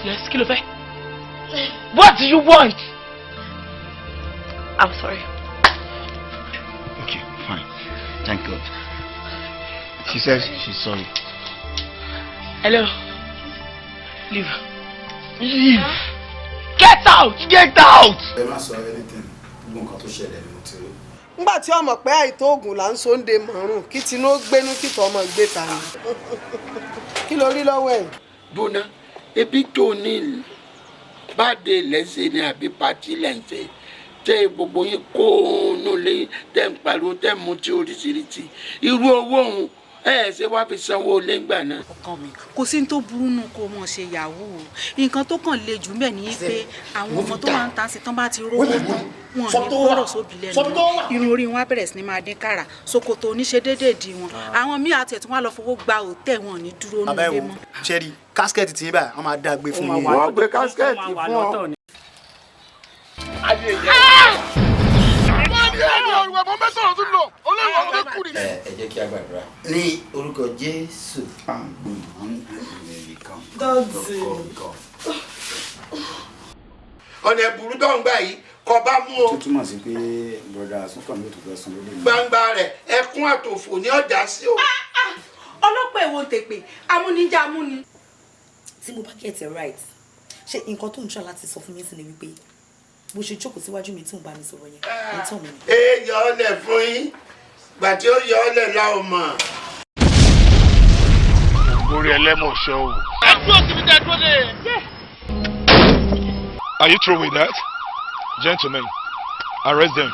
Yes, kí ló fẹ́? What do you want? I'm sorry. Okay, fine. Thank God. She says she's sorry. Hello. Leave. Leave. Get out! Get out! Ẹ má sọ anything, gbogbo nǹkan tó ṣẹlẹ̀ ni mo ti rí. Ńgbà tí ọmọ pé àìtó oògùn là ń sóńde mọ̀rùn, kí tinú ó gbénú, kí tọ́ ọmọ gbé ta ni. Kí ló rí lọ́wọ́ ẹ̀? Bóná ebi tó ní báde lẹ́sẹ̀ ni àbí party lẹ́sẹ̀ tẹ gbogbo yín kó nù lé, tẹ ń pariwo, tẹ ń mutí oríṣiríṣi, irú owó òun ẹ ṣe wá fi sanwó lẹ́ngbà náà. Ọkàn mi, kò sí ní tó burú nù kó mọ̀ ṣe yahoo. Nǹkan tó kàn le jù mbẹ̀ ní pé àwọn ọmọ tó máa ń ta sí tán bá ti rówó tán, wọn ò ní gbọ́rọ̀ sóbì lẹ́nu. Irun orí wọn á bẹ̀rẹ̀ sí ní máa dín kára, ṣòkòtò oníṣe déédéé di wọn. Àwọn míì àti ẹ̀tún wá lọ fowó gba hòtẹ́ẹ̀, wọn ò ní dúró nílé Abẹ́wò mọ́. ṣẹ́rí casket tí yín báyìí, wọ́n máa dá gbé fún yín. Wọ́n gbé casket fún ọ. Ayé yẹn. Wọ́n ní ẹni ọ̀rùn ẹ̀bọ̀n mẹ́sàn-án tún lọ olóyún ọ̀run tó kù ni. Ẹ jẹ́ kí a gbàdúrà. Ní orúkọ Jésù. Daddy. Ọ̀nà ẹ̀bùrú tó ń gbà yìí kọ bá mú o. Tó túmọ̀ sí pé brother Súnkànmí ò tó fẹ́ san lórí mi. Gbangba rẹ̀, ẹkún àtòfò ní ọjà sí o. Ọlọ́pàá, èwo tèpè amúnijá amúni. Tí mo bá get it right, ṣé nǹkan tó ń try láti sọ fún mi sí ni wípé bó ṣe jókòó síwájú mi tí ń bá mi sọ̀rọ̀ yẹn, ń tàn mí ni? Ẹ yọ ọ́ lẹ̀ fún yín, gbà tí ó yọ ọ́ lẹ̀ la ò mọ̀. Orí ẹlẹ́mọ̀ṣọ́ o. Ẹ dúró síbi tẹ́ ẹ dúró lé. Are you through with that? Gentlemen, arrest them.